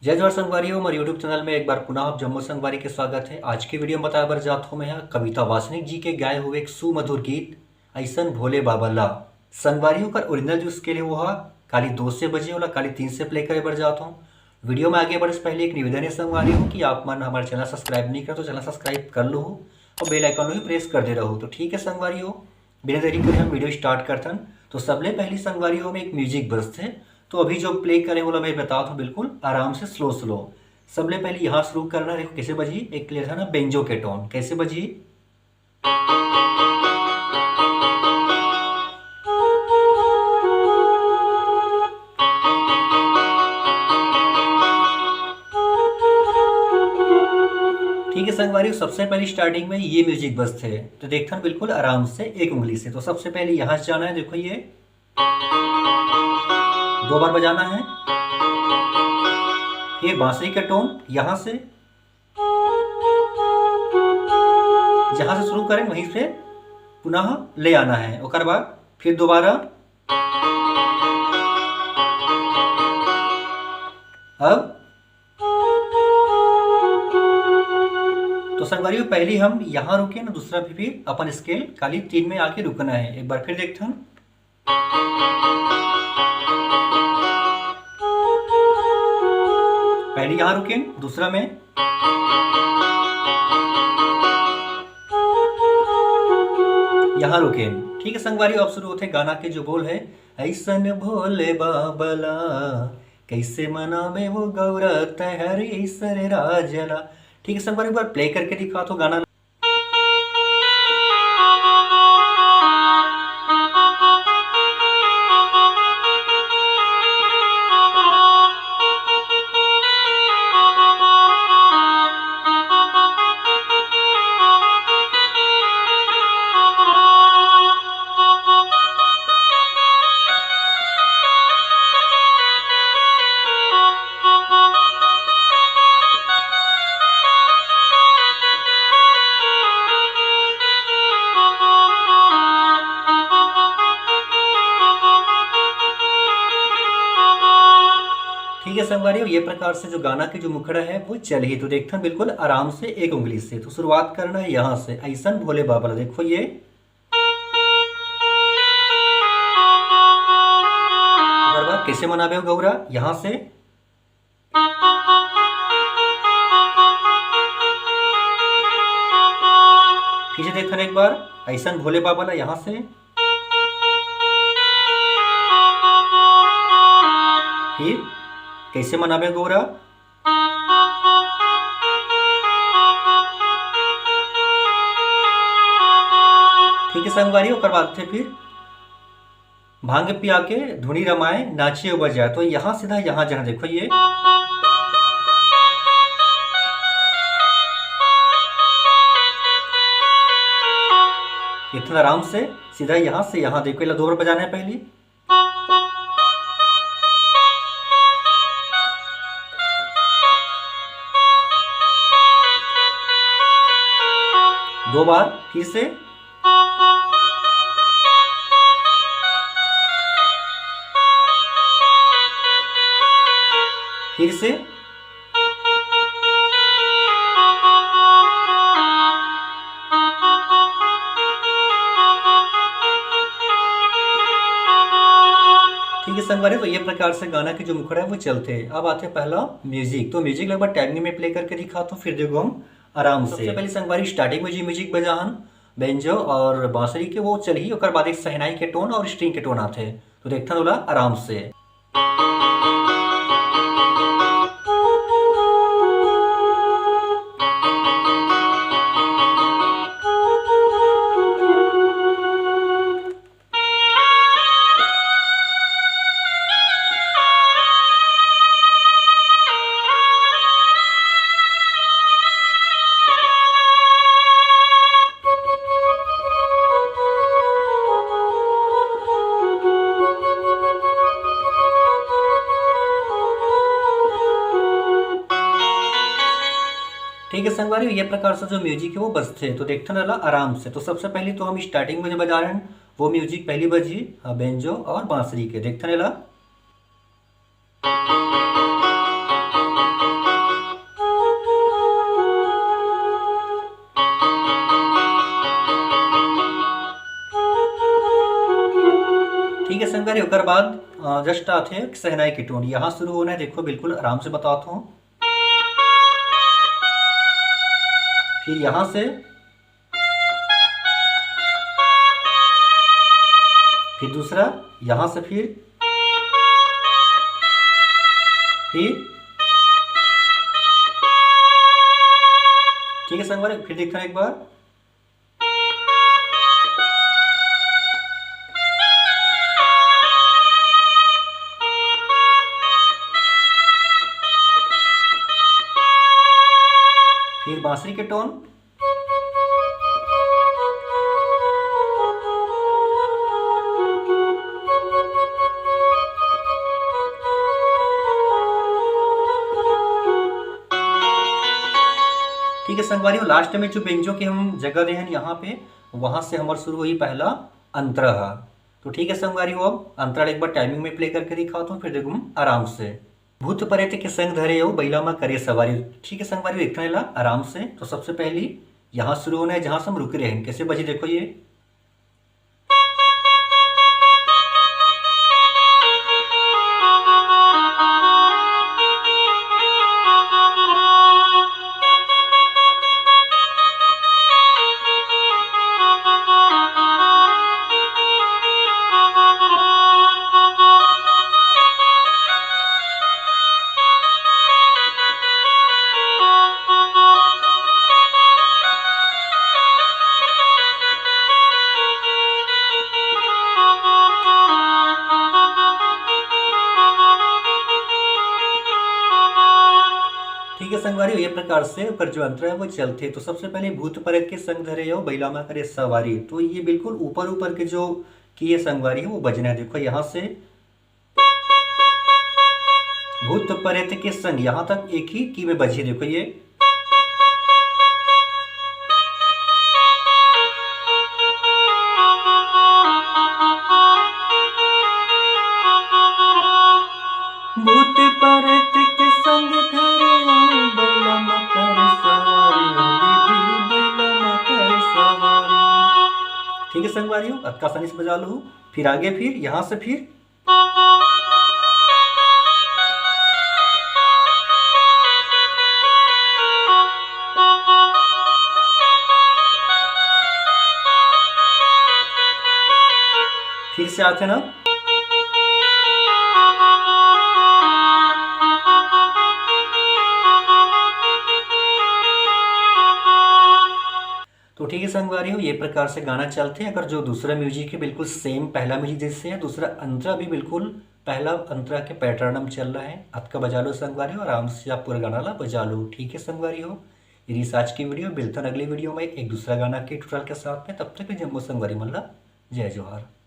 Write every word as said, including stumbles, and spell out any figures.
जय जोहार संगवारी हो, हमारे YouTube चैनल में एक बार पुनः आप जम्मो संगवारी के स्वागत है। आज के वीडियो में बताए बर जात हूँ मैं ह कविता वासनिक जी के गाए हुए एक सुमधुर गीत अइसन भोले बाबा ला। संगवारी हो, ओकर ओरिजिनल जो स्केल है वो ह काली दो से बजे, ओला काली तीन से प्ले करे बर जात हूँ। वीडियो में आगे बढ़े से पहले एक निवेदन है संगवारी हो कि आप मन हमारे चैनल सब्सक्राइब नहीं कर तो चैनल सब्सक्राइब कर लो हो और बेल आइकन भी प्रेस कर दे रहो। तो ठीक है संगवारी हो, बिना देरी करे हम वीडियो स्टार्ट करथन। तो सबले पहली संगवारी हो में एक म्यूजिक बजथे, तो अभी जो प्ले करे वाला मैं बतावत हूँ बिल्कुल आराम से स्लो स्लो। सबले पहले यहाँ शुरू करना, देखो कैसे बजी, एक लेथन ना बेंजो के टोन, कैसे बजी। ठीक है संगवारी, सबसे पहली स्टार्टिंग में ये म्यूजिक बजथे, तो देखथन बिल्कुल आराम से एक उंगली से। तो सबसे पहले यहाँ से जाना है, देखो ये दो बार बजाना है, फिर बांसुरी का टोन यहाँ से, जहां से शुरू करें वहीं से पुनः ले आना है। ओकर बाद फिर दोबारा, अब तो संगवारी हो, पहली हम यहाँ रुके ना, दूसरा भी फिर अपन स्केल काली तीन में आके रुकना है। एक बार फिर देखते हैं, पहली यहाँ रुके, दूसरा में यहाँ रुके। ठीक है संगवारी, अब शुरू होते गाना के जो बोल है, अइसन भोले बाबा ला कैसे मनावे वो गौरा तहरी सर राजला। ठीक है संगवारी, एक बार प्ले करके दिखा तो गाना। ठीक है संगवारी, ये प्रकार से जो गाना के जो मुखड़ा है वो चलही। तो देखथन बिल्कुल आराम से एक उंगली से। तो शुरुआत करना है यहाँ से, अइसन भोले बाबा ला। देखो ये, ओकर बाद कैसे मनावे हो गौरा, यहाँ से। फिर से देखथन एक बार, अइसन भोले बाबा ला, यहाँ से। फिर कैसे मनावे गौरा। ठीक है संगवारी, ओकर बाद थे फिर भांग पिया के धुनी रमाए, नाचे बजाए। तो यहाँ सीधा यहाँ जहाँ देखो ये, इतना आराम से सीधा यहाँ से यहाँ देखो, ये ला दो बार बजाना है पहली। दो बार फिर से। फिर से। ठीक है संगवारी, तो ये प्रकार से गाना के जो मुखड़ा है वो चलथे। अब आथे पहला म्यूजिक। तो म्यूजिक लगभग टाइमिंग में प्ले करके दिखा, तो फिर देखो हम आराम से। सबसे पहले संगवारी स्टार्टिंग में जो म्यूजिक बजा हन बेंजो और बांसुरी के, वो चलही, ओकर बाद एक शहनाई के टोन और स्ट्रिंग के टोन आथे। तो देखथन ओला आराम से। ठीक है संगवारी, ये प्रकार से जो म्यूजिक है वो बजथे। तो देखथन एला आराम से। तो सबसे पहले तो हम स्टार्टिंग में जो बजा रहे हैं वो म्यूजिक पहली बजी, हाँ, बेंजो और बांसुरी के। देखथन एला। अगर ओकर बाद, अ, just आथे शहनाई के टोन, यहाँ शुरू होना है। देखो, बिल्कुल आराम से बताता हूँ। फिर यहाँ से, फिर दूसरा, यहाँ से फिर, फिर, ठीक है संगवारी, फिर देखते हैं एक बार। फिर बांसुरी के टोन। ठीक है संगवारी हो, लास्ट में जो बेंजो के हम जगह दे हैं यहाँ पे, वहां से हमार शुरू हुई पहला अंतरा है। तो ठीक है संगवारी हो, अब अंतरा एक बार टाइमिंग में प्ले करके दिखाता हूँ, फिर देखो हम आराम से। भूत परेत के संग धरे अउ बैला मा करे सवारी। ठीक है संगवारी हो, एक ठन ला आराम से। तो सबसे पहली यहाँ शुरू होना है जहाँ से हम रुके रहे हैं। कैसे बजी देखो ये। ठीक है संगवारी, ये प्रकार से ओकर जो अंतरा है वो चलथे। तो सबसे पहले भूत परेत के संग धरे अउ बैला मा करे सवारी, तो ये बिल्कुल ऊपर ऊपर के जो की है संगवारी है वो बजना है। देखो यहाँ से भूत परेत के संग यहाँ तक एक ही की में बजी। देखो ये भूत परेत के संग धरे अउ बैला मा करे सवारी, ओ दीदी बैला मा करे सवारी। ठीक है संगवारी हो, अतका आसानी से बजा लो। फिर आगे, फिर यहाँ से फिर फिर से आथे ना। तो ठीक है संगवारी हो, ये प्रकार से गाना चलथे। अगर जो दूसरा म्यूजिक है बिल्कुल सेम पहला म्यूजिक जैसे है, दूसरा अंतरा भी बिल्कुल पहला अंतरा के पैटर्न में चल रहा है, अतका बजा लो संगवारी हो, आराम से आप पूरा गाना ला बजा लो। ठीक है संगवारी हो, ये रही आज की वीडियो। मिलथन अगली वीडियो में एक दूसरा गाना के ट्यूटोरियल के साथ में। तब तक के लिए जम्मो संगवारी मन ला जय जोहार।